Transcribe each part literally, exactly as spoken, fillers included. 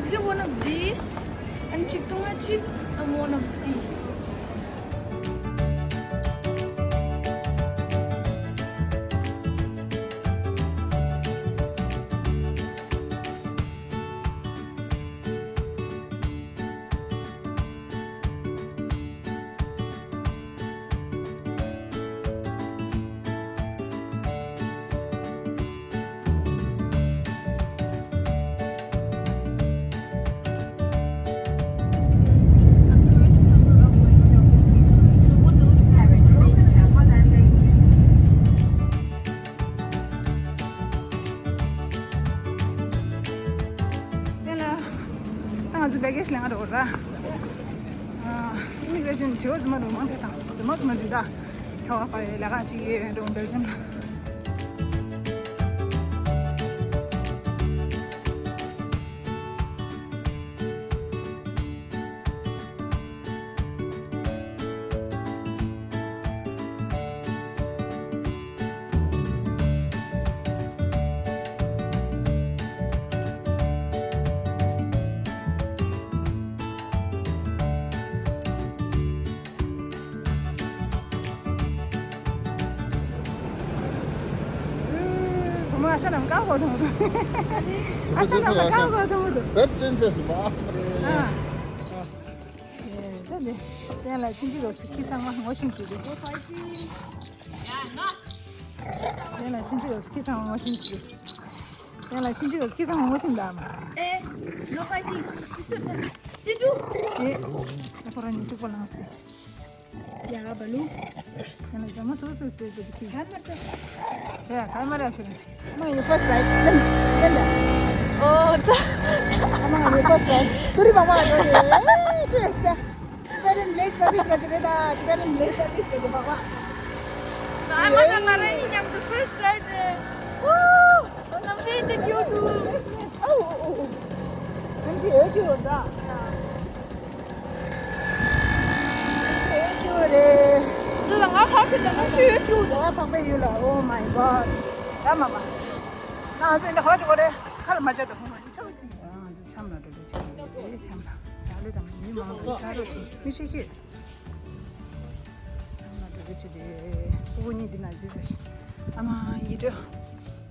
Let's get one of these. And གཅིག་བཏུང་ན་གཅིག and one of these. དེ་ལ་ད་ང་ཚོ་བྷེ་གེ་ཇི་ལེན་ག་འགྲོ་གི་རེད། ཨ། ཨི་མི་གྷི་རེ་ཤན་དྲི་བ་རྫུན་མ་རུ་མང་ཕེ་དང་རྫུན་མ་རྫུན་མ་འདི་ད་ཁྱོ་ག་པ་ཡོད་ལས་ཀ་ཅིག་ཡོད་འགྲོ་བྷེལ་ཇམ་ལ། བུ་མོ་ཨ་ཤ་རམ་ཀའོ་གོ་དང་མོ་དང་། ཨ་ཤ་རམ་ཀའོ་གོ་དང་མོ་དང་། བེད་ཅན་ཆེ་སུ་མ། ཨ། ད་ནི་དེ་ལ་ཕྱིན་ཅི་ལོག་སི་ཁི་ཚང་མ་ངོ་ཤེས་ཤིག་རེད། དེ་ལ་ཕྱིན་ཅི་ལོག་སི་ཁི་ཚང་མ་ངོ་ཤེས་ཤིག་རེད། དེ་ལ་ཕྱིན་ཅི་ལོག་སི་ཁི་ཚང་མ་ངོ་ཤེས་འདམ། ཨེ། ལོ་ཕ་ཅི། སི་སུ། སི་ཏུ། ཨེ། ཁོ་རང་ཉིད་ཐུག་པ་ལངས་ཏེ། ཡ་བ་ལུ། ཡང་ན་ཇ་མ་སོ་སོ་སྟེ་དེ་ཁྱི། ག་མ་ཏོ། དེ་ག་མ་ར་སེ། མ་ཡི་first ride ལེན་ལེན་ལ། ཨོ་ད། ཨ་མ་ཡི་first ride ཏུ་རི་མ་མ་ཡོ་ཡེ། ཅེས་ད། Tibetan Village Service ག་ཅི་རེད་ད། Tibetan Village Service ག་ཅི་བ་བ། ཨ་མ་དང་ང་རང་གཉིས་མཉམ་དུ་first ride རེད། ཨོ། གནམ་གཤིས་འདི་ཁྱོད་དུ། ཨོ་ཨོ་ཨོ། གནམ་གཤིས་འོད་ཀྱི་འོད་ད། འོད་ཀྱི་འོད་རེད། འདི་ལ་ང་ཧ་གི་ད་གནམ་གཤིས་འོད་ཀྱི་འོད་ད། ཕག་པའི་ཡུལ་ལ། Oh my God. ད་མ་མ། ང་ཚོ་འདི་ཧོ་ཅོ་གོ་རེད། ཁ་ལ་མ་ཆག་ད་ཧོ་མ་ཡི་ཆོ། ང་ཚོ་འཆམ་ལ་འགྲོ་འགྲོ་བྱེད་ཀྱི་རེད། འཆམ་ལ། ད་ལེ་དང་མི་མང་པོ་ས་རོ་ཆེ་མི་ཤེས་ཀྱི། འཆམ་ལ་འགྲོ་འགྲོ་བྱེད་དེ། ཕྲུ་གུ་གཉིས་འདི་ན་ཟི་ཟ་ཞིག་ཨ་མ་ཡི་འགྲོ།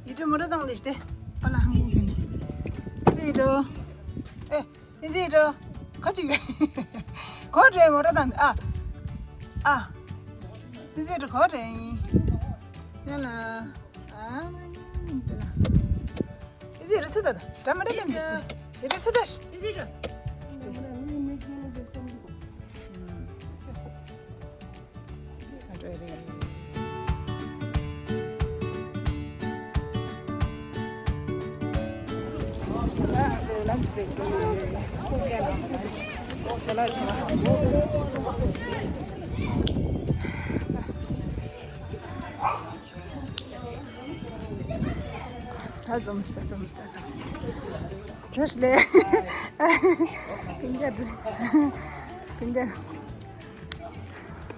ཡི་འགྲོ་མོ་ར་དང་ལེ་ཤ་དེ། པ་ལ་ཧང་གུ་གིན། ཨི་ཙི་ཡི་འགྲོ། ཨེ། ཨི་ཙི་ཡི་འགྲོ། ཁ་ཅིག་གོ་འདྲེ་མོ་ར་དང་ཨ། ཨ། ཨི་ཙི་ཡི་འགྲོ་གོ་འདྲེ་ཡིན། ཡ་ལ། ཨ་མ་ནི་ཟེར་ལ། ཨི་ཟེར་རི་ཚུ་ད་ད་མ་འདྲ་མེད་མི་ཤེས་ཏེ། རི་ཚུ་ད་ཤི། ཨི་ཟེར་ར། ཨ་འདྲ་རེད། ཨ་ང་ཚོ་lunch break དེ་ཁོ་སྐད་ལ་lunch ཤ་ལ་ཤ་ལ། ད་འཛོམས་ད་འཛོམས་ད་འཛོམས། བཀྲ་ཤིས་བདེ་ལེགས། ཀུན་ཀྱང་ཀུན་ཀྱང་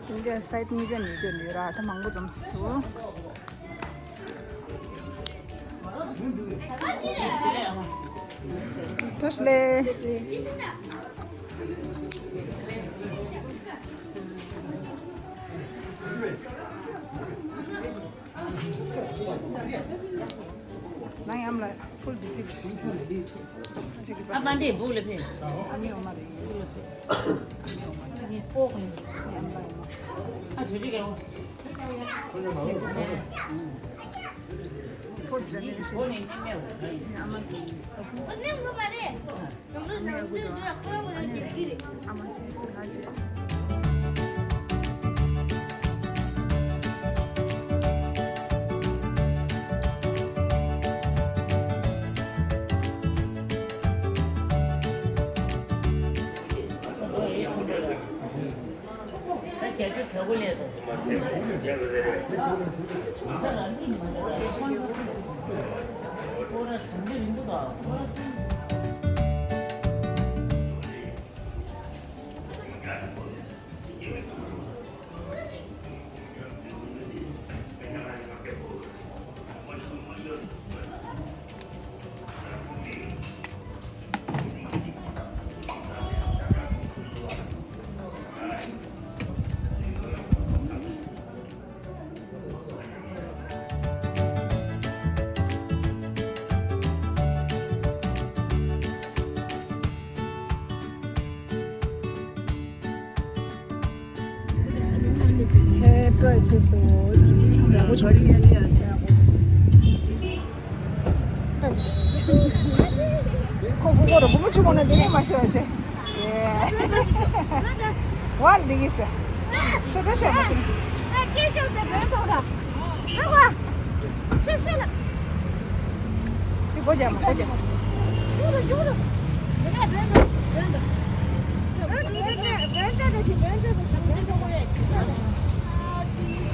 ཀུན་ཀྱང་side གཉིས་ཆ་ནས་སྐྱོན་ཡོད་ར། ད་མང་པོ་འཛོམས་སོང་། བཀྲ་ཤིས་བདེ་ལེགས། ནང་ཡམ་ལ་full busy རེད། ཨ་མ་འདི་སྦུག་ལ་ཕེབས། ཨ་མའི་འོ་མ་རེད། སྦུག་ལ་ཕེབས། ཨ་མའི་འོ་མ་རེད། ཨ་མའི་ཨོ་ཡམ་ལ་འོ་མ། ཨ་ཞོ་ཅིག་ག་འོ། Fourth generation. ཨ་མ་གི། ཚེ་སྤོས་ཚེ་སོ། ཆང་ཡག་པོ་བྱུང་སོང་། ཁོ་ཁོ་ཁོ་ར་བུ་མོ་ཆུང་མོ་ན་དེ་ནས་མ་ཤི་བ་ཤེས། ཝར་འདི་གིས་ཤོ་ད་ཤོ་མ་ཐུན། དེ་སྒོ་རྒྱག་མ་སྒོ་རྒྱག་མ།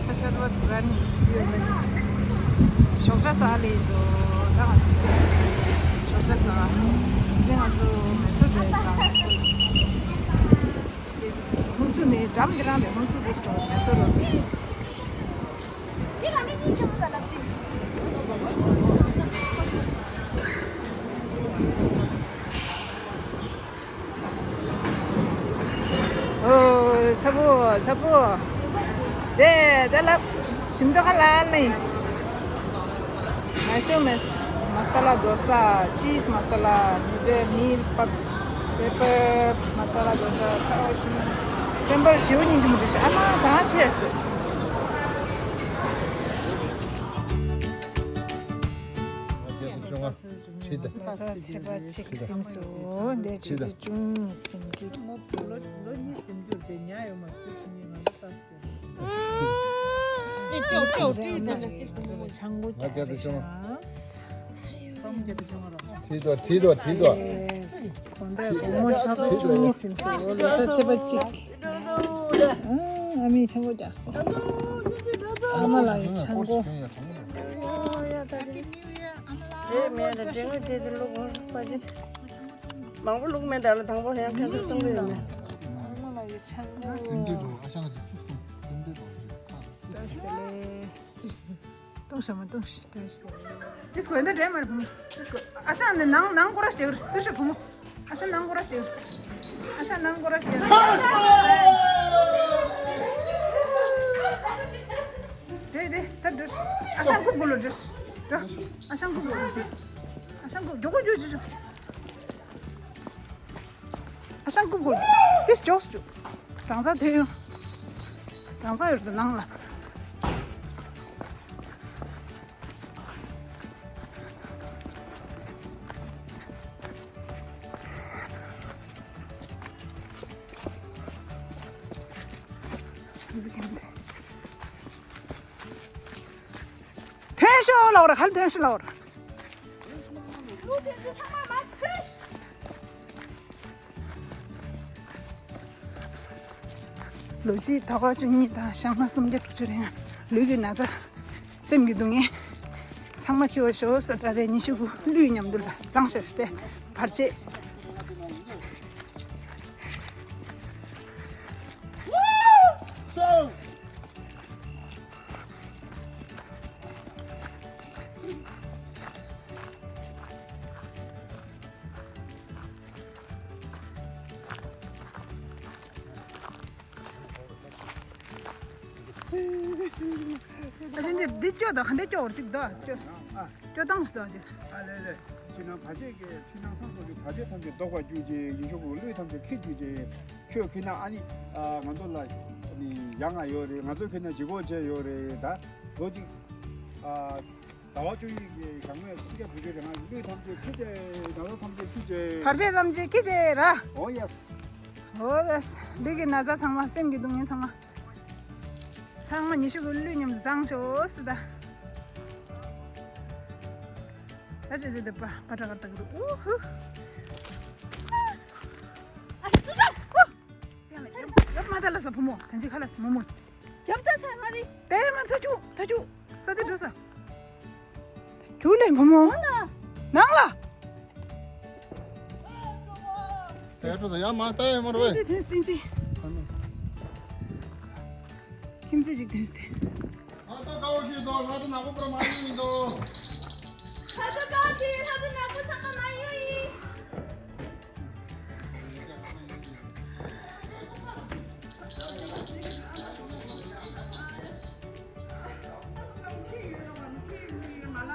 ཁ་ཤར་བ་དེ་ར་ནི་ཡོད་ན་ཅི། ཞོགས་ཇ་ཟ་ལེ་འགྲོ་ད་ང་ཚོ། ཞོགས་ཇ་ཟ། དེ་ང་ཚོ་མེ་སོར་འགྲོ་ཡ་ད་མེ་སོར། ཧུན་སུར་ནི་འགྲམ་འདི་རང་རེད། ཧུན་སུར་དུ་འགྲོ་མེ་སོར་རོ། ཨོ། ཚ་པོ། ཚ་པོ། དེ་དེ་ལ་ཞིམ་ཏོག་ཁ་ལ་ལེ། མ་སུ་མེ་མ་ས་ལ་དོ་ས། ཅིས་མ་ས་ལ། མི་ཟེར་མི་པ། པེ་པར་མ་ས་ལ་དོ་ས། ཚ་བ་ཞིམ། སེམས་པར་ཞིའུ་སྙིང་རྗེ་མོ་འདྲ་ཞིག་ཨ་མ་ཟ་ཆེ་སྟེ། ཁྲིད་དང་། ལོ་གསར་ཚེས་པ་གཅིག་ཟིན་སོང་། འདས་ཆུ་ཚོད་བཅུ་གཉིས་ཟིན་གྱི་འདུག་ལོ་ལོ་གཉིས་ཟིན་རྒྱུ་དེ་ཉག་ཡོད་མ་ཚུལ་ཁྲིམས་ཡིན་ང་ཚོ་ལྟ་སྲིད། ཨེ་ཅོག་ཅོག་ཅོག་ཟེར་ན། ང་རྒྱལ་དུ་བྱུང་། ཁྲིད་དོ་ཁྲིད་དོ་ཁྲིད་དོ། གོམ་པས་སྒོར་མོ་ཆ་ཚང་བཅུ་གཉིས་ཟིན་སོང་། ལོ་གསར་ཚེས་པ་གཅིག་ཨ་མའི་ཆང་སྒོ་རྒྱག་སོང་། ཨ་མ་ལགས་ཡི་ཆང་སྒོ། རེད་མེད་རེད། དྲན་གི་དེ་ཚོ་བླུག་གོ་པ་ཅི། མང་པོ་བླུག་མེད། ད་ལ་དང་པོ་ཡང་ཁྱེད་ཚོ་གཏོང་གི་ཡོད་མེད། ཨ་མ་ལགས་ཡི་ཆང་སྒོ། སེམས་སྐྱིད་འགྲོ། ཨ་ཞང་གི་ཚུགས་སོང་སེམས་སྐྱིད་འགྲོ། བཀྲ་ཤིས་བདེ་ལེགས། ཏོང་ཞྭ་མ་ཏོང་ཞྭ་ཏོང་ཞྭ། དེ་སྐོར་འདི་འདྲ་མ་རེད་བུ་མོ། དེ་སྐོར་ཨ་ཞང་ནི་ནང་ནང་སྐོར་ར་ཞིག་རེད། ཚུར་ཤོག་བུ་མོ། ཨ་ཞང་ནང་སྐོར་ར་ཞིག་རེད། ཨ་ཞང་ནང་སྐོར་ར་ཞིག་རེད། དེ་དེ་ད་འགྲོ། ཨ་ཞང་རྐུབ་གུ་ལོ་འགྲོ། འགྲོ། ཨ་ཞང་རྐུབ་གུ་ལོ། ཨ་ཞང་རྐུབ་མགྱོགས་པོ་མགྱོགས་མགྱོགས་མགྱོགས། ཨ་ཞང་རྐུབ་གུ་ལོ། དེ་མགྱོགས་མགྱོགས། གྲང་ས་ཐོན་ཡོང་། གྲང་ས་ཡོད་དོ་ནང་ལ། ཐོན་ཤོག་ལབ་ར། ཁ་ལ་ཐོན་ཤོག་ལབ་ར། ལོ་གཅིག་ཟླ་བ་བཅུ་གཉིས་དང་ཞག་མ་སུམ་བརྒྱ་དྲུག་ཅུ་རེ་ལྔ། ལུས་ཀྱི་ན་ཚ། སེམས་ཀྱི་སྡུག་བསྔལ། ཚང་མ་འཁྱེར་བ་ཤོག་ཟེར། ད་ལྟའི་ཉི་ཤུ་དགུ་གླུད་མཉམ་དུ་ལ་བཟང་ཤར་ཏེ་བར་ཆད། ཨ་ཅེ་འདི་འདི་སྐྱོ་དང་ག་འདྲ་སྐྱོ་བར་ཅིག་དོ། སྐྱོ་ཨ། སྐྱོ་སྟངས་ཤིག་དོ་འདི། ཨ་ལེ་ལེ། ཕྱི་ནང་བར་ཆད་ཀྱི་ཕྱི་ནང་གསང་སྔགས་ཀྱི་བར་ཆད་ཐམས་ཅད་བཟློག་པར་གྱུར་ཅིག་ཉི་ཤུ་དགུ་གླུད་ཐམས་ཅད་འཁྱེར་གྱུར་ཅིག་ཁྱོད་ཁྱེར་ན་ཨ་ནི་ང་ཚོ་ལ་ནི་ཡ་ང་ཡོད་རེད། ང་ཚོ་ཁྱེར་ན་ལྗིད་ཁོག་ཆེ་ཡོད་རེད། ད་ལོ་གཅིག་ཟླ་བ་བཅུ་གཉིས་ཀྱི་ཞག་མའི་སུམ་བརྒྱ་དྲུག་ཅུ་རེ་ལྔ་གླུད་ཐམས་ཅད་ཁྱེར་ཏེ་ན་ཚ་ཐམས་ཅད་ཁྱེར་ཏེ། བར་ཆད་ཐམས་ཅད་ཁྱེར་ཏེ་ར། ཨོ་ཡེ། ཨོ་ཡེ། ལུས་ཀྱི་ན་ཚ་ཚང་མ། སེམས་ཀྱི་སྡུག་བསྔལ་ཚང་མ། ཚང་མ་ཉི་ཤུ་དགུ་གླུད་མཉམ་དུ་བཟང་ཤོག་ཟེར་ད། ད་ཅི་དེ་དེ་པ་པ་ཏྲ་ཀ་ཏ་ཀ་རུ་ཨུ་ཧུ། ཨ་ཤི་ཏུ་ཏ། ཡ་ལ་ཡ་ཡ་མ་ད་ལ་ས་བུ་མོ་ད་ཅི་ཁ་ལ་ས་མོ་མོ། ཡབ་ད་ས་ང་ནི། དེ་མ་ད་ཅུ་ད་ཅུ་ས་དེ་འགྲོ་ས། རྒྱུགས་ལེན་བུ་མོ། ནང་ལ། དེ་འགྲོ་ད་ཡ་མ་ད་ཡ་མ་རོ་བེ། བསྟན་འཛིན་བསྟན་འཛིན། ཁྱིམ་མཚེས་ཅིག་བསྟན་འཛིན། ང་ཚོ་དགའ་བོ་ཞིག་འདུག་ང་ཚོ་ནག་པོ་པར་མ་ཡིན་མི་འདུག་ང་ཚོ་དགའ་བོ་ཞིག་ང་ཚོ་ནག་པོ་ཚང་མ་མ་ཡིན་ཡིན། ད་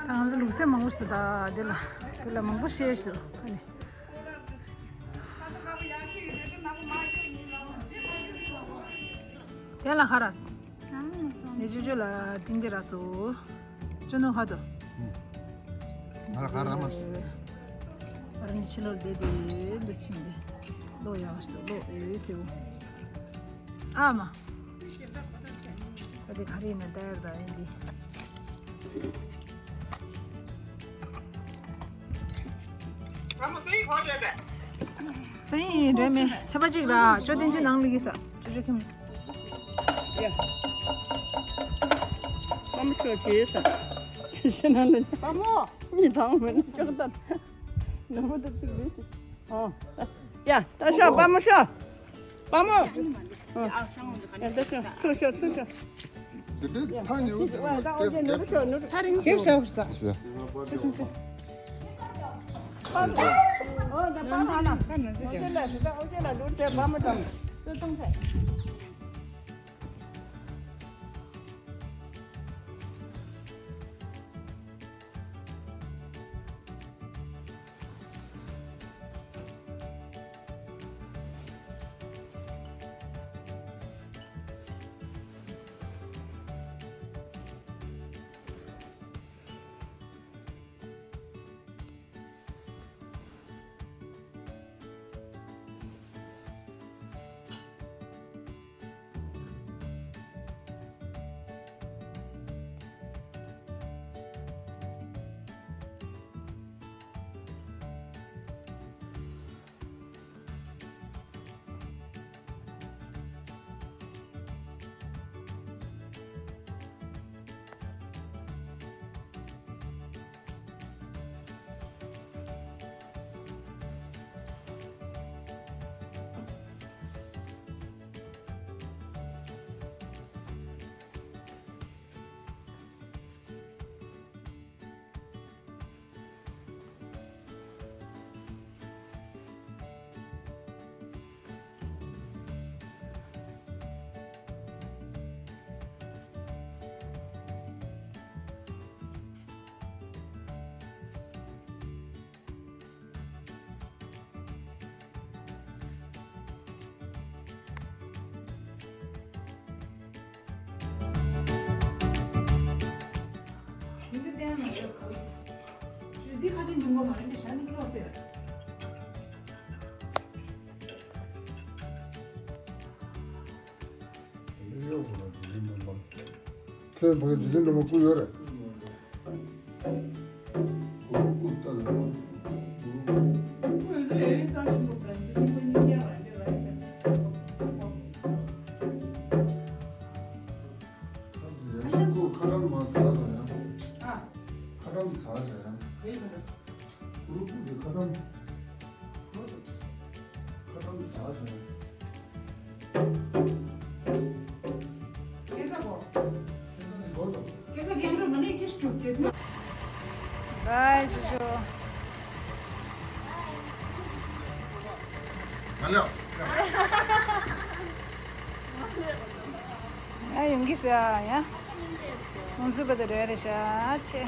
ང་ཚོ་ལུགས་སྲོལ་མང་པོ་ཞིག་འདུག་ད་འདི་ལ་འདི་ལ་མང་པོ་བཤད་ཞིག་འདུག་ཨ་ནི། དེ་ལ་ཧ་ར་སི། ངས་ཅོ་ཅོ་ལ་ཀྲིང་ཀེ་ར་སོ། ཅོ་ནོ་ཧ་དོ། ཨ་ར་ཁ་ར་མ། ཨ་ར་ནི་ཕྱི་ལོར་བསྡད་དེ་འདི་ཕྱིན་ཏེ། ལོ་ཡག་ཤོས་ལོ་ཨེ་སེའུ། ཨ་མ། ད་དེ་ག་རེ་ཡིན་ན་ད་ཡར་ད་ཡིན་འདི། སང་ཉིན་རེད་མེད་ཚེས་པ་གཅིག་ར་ཅོ་བསྟན་འཛིན་ནང་ལི་གི་ས་ཅོ་ཅོ་ཁྱིམ། ཡ། པ་མོ་ཁྱོད་བྱེད་ས། ཅི་ཞེ་ན་ལ། པ་མོ། གཉིད་དང་མེད་ན་ཅོག་ལྟ། ནུ་བོ་དེ་གཅིག་ལས་ཤིག་ཨོ། ཡ། ད་ཤོག་པ་མོ་ཤོག་པ་མོ། ཡ། ད་ཤོག་ཚུར་ཤོག་ཚུར་ཤོག་དེ་འདྲའི་ཐག་ཉེ་བོ་དེ་ད་ཨོ་ཅེ་ནུ་རུ་ཤོག་ནུ་རུ། ཐག་རིང་ཤོག་ཤོག་ས། ཨོ་ད་པ་མོ་ལ། ཨོ་ཅེ་ལ་ཞུ་ད་ཨོ་ཅེ་ལ་ལུར་དེ་པ་མོ་དང་། ཙོ་ཙང་ཚེ། འདི་ཁ་ཆེ་ཉུང་བ་མ་རེད་པས་ཞྭ་ནི་ཀློག་ཟེར། ཁྱོད་བོད་འཇིག་རྟེན་སློབ་མ་སྐུ་ཡོད་རེད། ཁ་ཁྲམ་མ་ཚར་ལ་ཡང་། ཁ་ཁྲམ་ཚར་ལ་ཡང་། ཁུ་རུ་ཀུ་གི་ཁ་ཁྲམ། ཁ་ཁྲམ་ཚར་སོང་། སྐད་ཆ་གོ། སྐད་ཆ་ཡང་རུ་མ་ནས་ཁྱི་ཤུགས་ཀྱིས། བའི་ཇུ་ཇུ། མ་ལེའོ། ཨ་ཡོང་གི་ཟེར་ཨ་ཡ། ཁོང་ཚོ་བ་དེ་རེ་རེ་ཤ་ཆེ།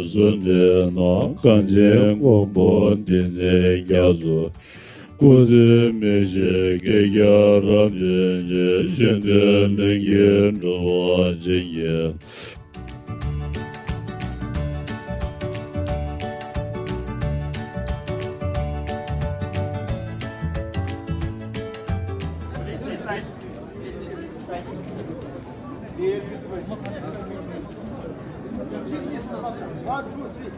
གསོལ་འདེབས་ནོ། གངས་ཅན་མགོན་པོ་འདི་ནི་རྒྱ་མཚོ། སྐུ་ཚེ་མི་ཤིགས་བསྐལ་བརྒྱར་རབ་བརྟན་ཅིང་། གཞན་དོན་ལྷུན་གྱིས་གྲུབ་པར་བྱིན་གྱིས། One, two, three.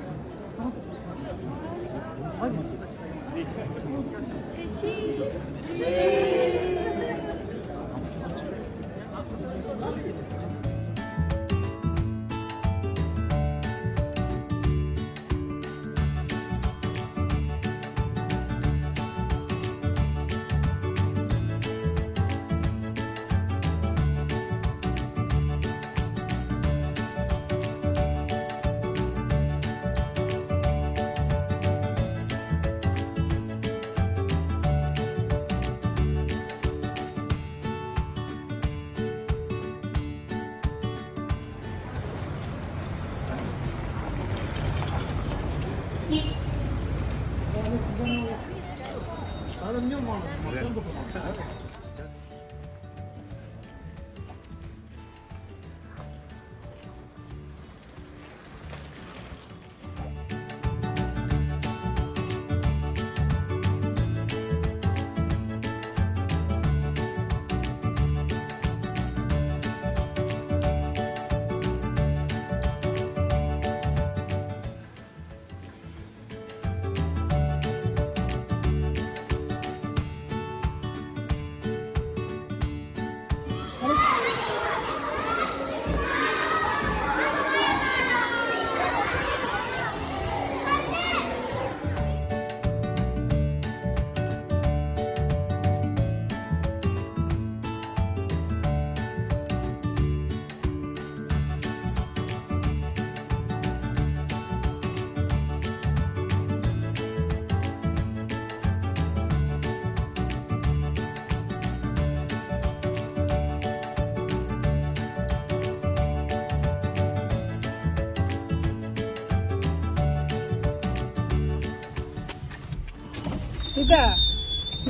ཡི་ད།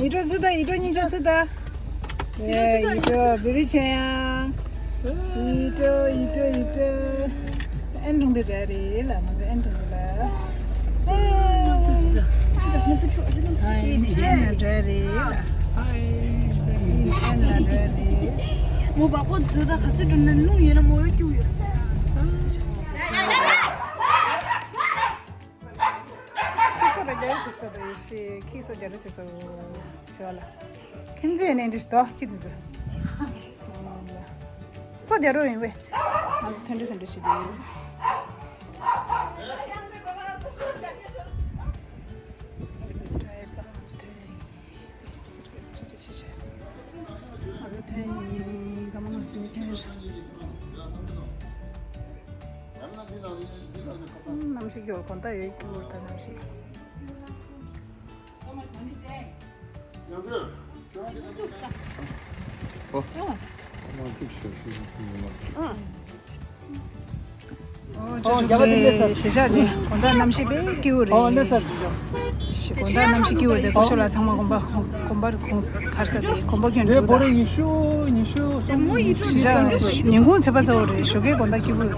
ཡི་ཏྲོ་ཚུ་ད། ཡི་ཏྲོ་སྙིང་རྗེ་ཚུ་ད། ཡི་ཏྲོ་བི་རི་ཆེ་ཡང་། ཡི་ཏྲོ་ཡི་ཏྲོ་ཡི་ཏྲོ། ཨན་གྲོང་སྡེ་ར་རེད་ལ། ང་ཚོ་ཨན་གྲོང་སྡེ་ལ། ཨན་ལ་ར་རེད་ལ། ཨན་ལ་ར་རེད། མོ་བ་ཁོ་འདི་ད་ག་ཚོད་འགྲོ་ན་རླུང་ཡོད་ན་མོ་ཡོད་སྐྱུག་ཡོད། ཁྱི་སོ་ར་རྒྱ་རེ་ཆེ་ས་ད་ཡེ་ཤེས། ཁྱི་སོ་རྒྱ་རེ་ཆེ་ས་ཞེས་པ་ལ། ཁྱིམ་མཚེས་ནས་འདྲི་ཞིག་དོ་ཁྱི་དེ་ཚོ། སོ་རྒྱ་རོ་ཡིན་པས། ང་ཚོ་ཐོན་འདྲི་ཐོན་འདྲི་བྱེད་དུ་ཡོད། ང་ཚོ་ཐོན་ཡིན། སྐར་མ་ལྔ་བཅུ་ཐོན་རེད། གནམ་གཤིས་ཀྱི་འོག་དགོང་དག་ཡོད་ཀྱི་འོ་ད་གནམ་གཤིས། ཨོ། ཨོ་ཅོ་ཅོ་ལེ་ཞེ་ཆགས་ཏེ་དགོང་དག་གནམ་གཤིས་དཔེ་སྐྱིད་པོ་རེད། ཨོ་ལེ་སར་ཅོ་ཅོ། དགོང་དག་གནམ་གཤིས་སྐྱིད་པོ་རེད། སྐུ་ཞབས་ལགས་ཚང་མ་དགོན་པ་དགོན་པར་ཁོང་གར་ས་དེ་དགོན་པ་ཁྱོན་འདུག་ད། ཉི་ཤུ་ཉི་ཤུ་སོང་། ཞེ་ཆགས་ཉིན་གུང་ཚེས་པ་ཚ་བོ་རེད། ཞོགས་ཀའི་དགོང་དག་སྐྱིད་པོ་རེད།